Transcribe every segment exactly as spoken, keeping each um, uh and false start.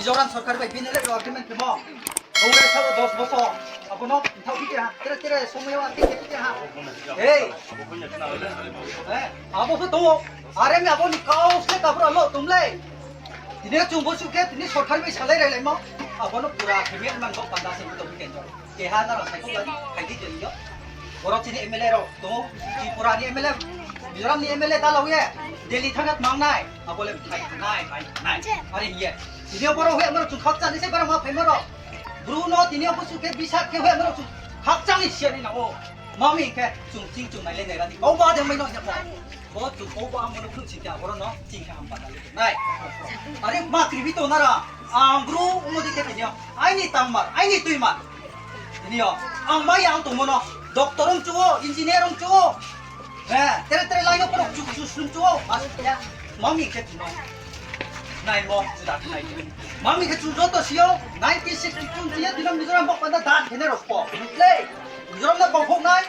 Mizoram sorkar bai bini le agreement khemo. Congress sabo dos bosor. Abo no thaoh phi ha. Tere tere somoi yo ati khe phi ha. Ei. Eh, abo pho tong ou. Are mi abo ni kau se kabra lo tum le. Tini chung bo suh khe tini sorkar bai salai rai lai mo. Abo no pura khe mi man bo panda se to khe. Keha nrao saikhouh bai, phai di Delhi yo. Boro chini M L A rao tong ou, Tripura ni M L A, Mizoram ni M L A dalao ye, Delhi thang ye tmang nai, abo le phai nai, phai nai. Are hing ye. Tini yo boro hoih mano chung khakchang ni se bara ma phai maro. Bru no tini yo bo suh khe bisa khe hoih mano chung khakchang ni sia ni nang ou. Mami khe chung ching chung nai le nai ra di. Kau ba de mai no ya mo. Bo chung kau ba mano phung ching khe aboro no ching khe ham ba nai. Are ma kribi to nara. Ang bru mo di khe tini yo. Aini tangmar, aini tuimar. Tini yo, ang mai ang tongmo no, doctor ong chu o, engineer ong chu o. Eh, tere tere lai no poro chu chu sum chu o, mas ya, mami khe tini yo. Nai mo, juda nai. Mami khe chu joto si o, nineteen sixty-two si o, tini yo Mizoram bo panda dan khe ne rospo. Le, Mizoram na bangphok nai,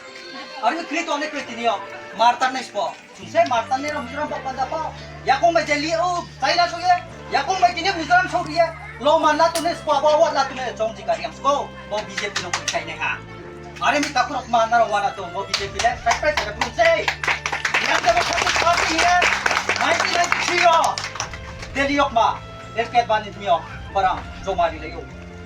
ari kri to ne kri tini yo, martar nai spo. Chung se martan ni rao Mizoram bo panda pho. Yakong bai Delhi o, China so ye. Yakong bai tini Mizoram so ye. Lo man la tu ne spo abo, awat la tu ne chong jika riang sko. Bo B J P no kai nai ha. Are mi takurok ma nrao wana tu bo B J P le. Kai kai kai bung se. Yang Democratic Party ye. Nineteen ninety-three yo. Delhi yok ma. Erket bani tini yo. Barang joma ri le yo.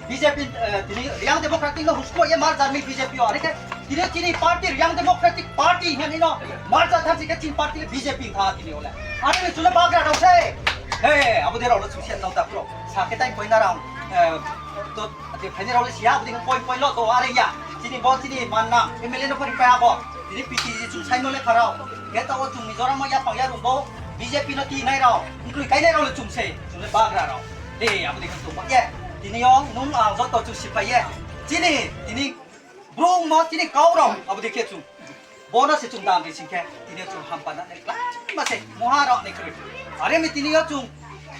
B J P, eh, tini Reang Democratic no husko ye merger ni B J P o, are khe tini chini party Reang Democratic Party hing ye no merger thang si khe chini party le B J P tha tini o le. Are ni chule bagra rao se. He, abo de rao le susia nau ta pro. Sa khe tai koi na rao, eh, to, ati phaini rao le sia, abo de koi koi lo to are ya. Chini bo chini man nang, M L A no pori pa abo. Tini P T C chung saimo le kha rao. Khe ta o chung Mizoram o yapang ya rung bo. B J P no ti nai rao, nkroi kai nai rao le chung se, chung le bagra rao. He, abo dei khe chung ba ye. Tini yo nung ang joto chung siphai ye. Chini, tini brung mo, chini kau rao, abo dei khe chung. Bo no se chung dam ri sing khe, tini yo chung hampa na nai kla ma se, moha rao nai kroi. Are mi tini yo chung,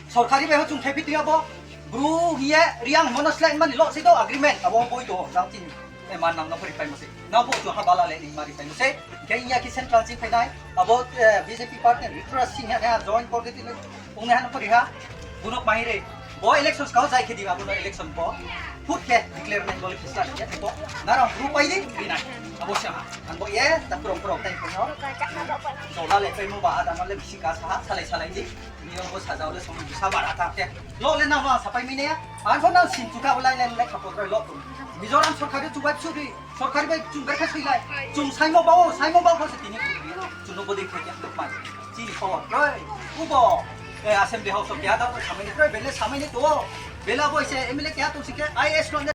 sorkari bai ho chung khe phi tini yo bo, bru hing ye, Reang mo no slái mani lo se do agreement, abo boi to, jang chini. Eh, man nang no pori pai mo se. Nang bo chung ha bala le ni mari pai mo se. Khe inya ki central ching phai nai. Abo, eh, B J P party ni Rituraj Singh ha, ha, joint coordinator ni. Ong nai ha no pori ha. Bunok mai re. Bo election skau jai khe di abo no election bo. Put khe declare nai bo le kisa ni ya bo. Nrao bru pai di, ri nai. Abo se ha. Ang bo ye, ta krong krong tai ko no. Jola le pai mo ba, ada no le bisi ka sa ha, salai salai di. Ni bo sajao le song bisa bara ta khe. Lo le nang no ang sapai mi ne ya. Ang pho nang sin chuka bo lai lai lai kha potroi lo tong. Mizoram sorkari chung bai suri. Sorkari bai chung bai kha sui lai. Chung saimo bao, saimo bao pho se tini. Chung no bodei khe ya mai. Chini power kroi. Ubo. Eh, assembly house of ya da samai ni kroi, bele samai ni to. Bela bo se M L A khe ya tong si khe I A S no